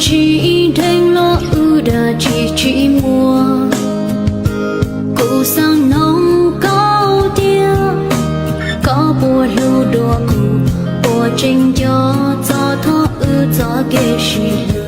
Tsis dheev los wb dab tsi tsis muaj, kuv xaav noog koj tiag, koj puas hlub dua kuv, puas tseem nco txog thaum wb txoj kev sib